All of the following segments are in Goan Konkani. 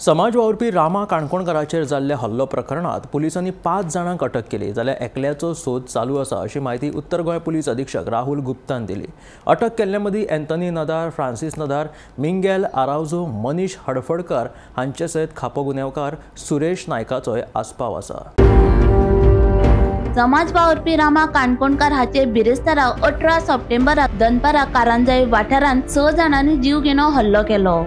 समाज वावुरपी रामा काणकोणकाराचेर जाल्ल्या हल्लो प्रकरणात पुलिसांनी 5 जाणांक अटक केली जाल्यार एकल्याचो सोद चालू आसा अशी म्हायती उत्तर गोंय पुलीस अधीक्षक राहुल गुप्तान दिली। अटक केल्ल्या मदीं एंथनी नदार, फ्रांसीस नदार, मिंगेल आरावजो, मनीष हडफडकर हांचे सयत खापो गुन्यांवकार सुरेश नायकाचोय आस्पाव आसा। समाज वावुरपी रामा काणकोणकार हाचे बिरेस्तारा 18 सप्टेंबराक दनपारा कारंजाई वाठारांत 6 जाणांनी जीवघेणो हल्लो केलो।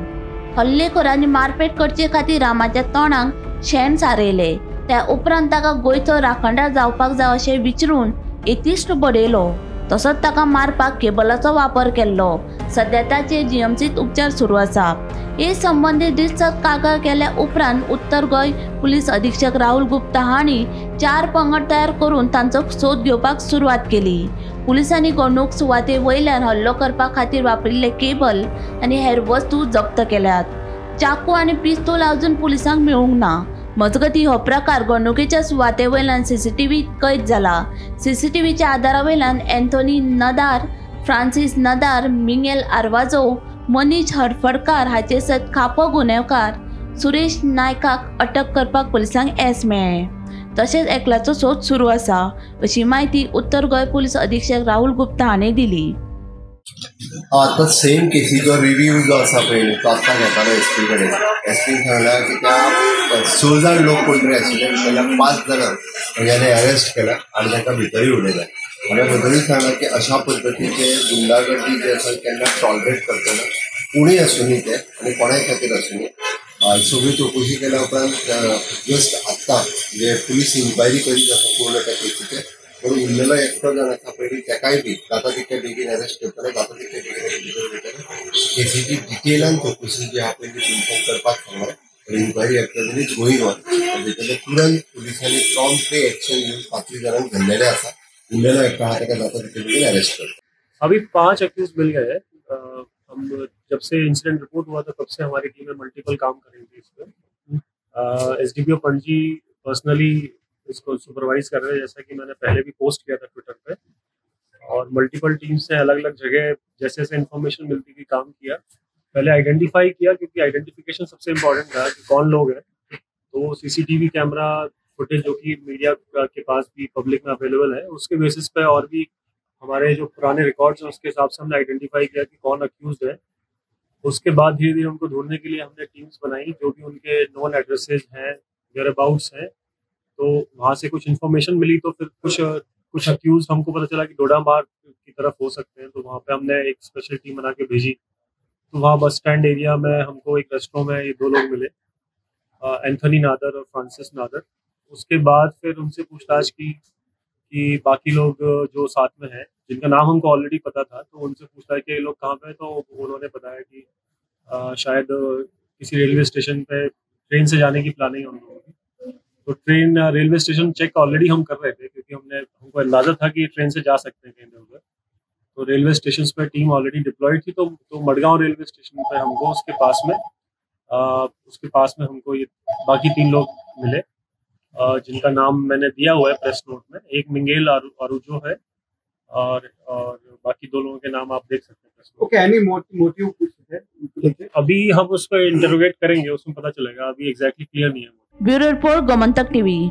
हल्लेखोरांनी मारपेट करचे खातीर रामाच्या तोंडाक शेण सारयले। त्या उपरांत ताका गोंयचो राखणदार जावपाक जाय अशें विचारून येतिश्ट बडयलो। तसोच ताका मारपाक केबलाचो वापर केल्लो। सद्या ताचेर जीएमसीत उपचार सुरू आसा। हे संबंदी रितसर कागाळ केल्या उपरांत उत्तर गोंय पुलीस अधीक्षक राहुल गुप्ता हांणी 4 पंगड तयार करून तांचो सोद घेवपाक सुरवात केली। पुलिसांनी घडणूक सुवाते वयल्यान हल्लो करपा खातीर वापरिल्ले केबल आनी हेर वस्तू जप्त केल्यात। चाकू आनी पिस्तूल अजून पुलिसांक मेळूंक ना। मजगतीं हो प्रकार घडणुकेच्या सुवाते वयल्यान सीसीटीव्हीत कैद जाला। सीसीटीव्हीच्या आदारा वयल्यान एंथोनी नदार, फ्रांसीस नदार, मिंगेल आरवाजो, मनीष हडफडकार हाचे सयत खापो गुन्यांवकार सुरेश नायकाक अटक करपाक पुलिसांक येस मेळ्ळें। तशेंच एकल्याचो सोद सुरू आसा अशी म्हायती उत्तर गोंय पुलीस अधीक्षक राहुल गुप्ता हांणी दिली। आतां सेम केसीचो रिव्यू जो आसा पळय तो आतां घेतालो एसपी कडेन। एसपी सांगला की त्या 6 जाण लोक कोण तरी आशिल्ले जाल्यार 5 जाणांक हेणे अरेस्ट केला आनी तांकां भितरूय उडयला। आनी भितरूय सांगला की अशा पद्दतीचे गुंडागर्दी जे आसा केन्ना टॉलरेट करतना कोणूय आसूनी ते आनी कोणाय खातीर आसूनी। सगळी चवकशी केल्या उपरांत जस्ट आत्तां म्हणजे पुलीस इन्क्वायरी करीत आसा पूर्ण त्या केसीचे, पूण उरलेलो एकटो जाण आसा पळय तेकाय बी जाता तितके बेगीन अरेस्ट करतले, जाता तितके बेगीन भितर वयतले। केसीची डिटेलान चवकशी जी आहा पळय ती पुलिसांक करपाक सांगला। Inquiry at present is going on. भितरले तुरंत पुलिसांनी प्रॉम्प्टली एक्शन घेवन 5 जाणांक धरलेले आसा। उरलेलो एकटो आहा तेका जाता तितके बेगीन अरेस्ट करतले। अभी 5 एक्यूज मिल गए हैं। हम जब से इंसिडेंट रिपोर्ट हुआ था तब से हमारी टीमें मल्टीपल काम कर रही थी इस पर। एसडीपीओ पणजी पर्सनली इसको सुपरवाइज कर रहे हैं, जैसा कि मैंने पहले भी पोस्ट किया था ट्विटर पे। और मल्टीपल टीम से अलग अलग जगह जैसे जैसे इन्फॉर्मेशन मिलती थी काम किया। पहले आइडेंटिफाई किया, क्योंकि आइडेंटिफिकेशन सबसे इम्पोर्टेंट था कि कौन लोग हैं। तो सीसीटीवी कैमरा फुटेज जो कि मीडिया के पास भी पब्लिक में अवेलेबल है, उसके बेसिस पे और भी हमारे जो पुराने रिकॉर्ड्स हैं उसके हिसाब से हमने आइडेंटिफाई किया कि कौन अक्यूज है। उसके बाद धीरे धीरे उनको ढूंढने के लिए हमने टीम्स बनाई, जो भी उनके नॉन एड्रेसेज हैं, वेयर अबाउट्स हैं, तो वहाँ से कुछ इन्फॉर्मेशन मिली। तो फिर कुछ अक्यूज हमको पता चला कि डोडा मार्ग की तरफ हो सकते हैं, तो वहाँ पे हमने एक स्पेशल टीम बना के भेजी। तो वहाँ बस स्टैंड एरिया में हमको एक रेस्टोरेंट में ये 2 लोग मिले, एंथनी नादर और फ्रांसिस नादर। उसके बाद फिर उनसे पूछताछ की कि बाकी लोग जो साथ में हैं, जिनका नाम हमको ऑलरेडी पता था, तो उनसे पूछता कि ये लोग कहाँ पे हैं, तो उन्होंने बताया कि शायद किसी रेलवे स्टेशन पे ट्रेन से जाने की प्लानिंग है उन लोगों की। तो train railway station check already हम कर रहे थे, क्योंकि हमको अंदाज़ा था कि ट्रेन से जा सकते हैं कहीं उधर। तो रेलवे स्टेशन पर टीम ऑलरेडी डिप्लॉयड थी। तो मडगांव रेलवे स्टेशन पर हमको उसके पास में हमको ये बाकी 3 लोग मिले, जिनका नाम मैंने दिया हुआ है प्रेस नोट में। एक मिंगेल आरूजो है और बाकी 2 लोगों के नाम आप देख सकते हैं press note. Okay, any motive कुछ है? अभी हम उस पर इंटरोगेट करेंगे, उसमें पता चलेगा। अभी एग्जैक्टली क्लियर नहीं है। Bureau report, Gomantak TV.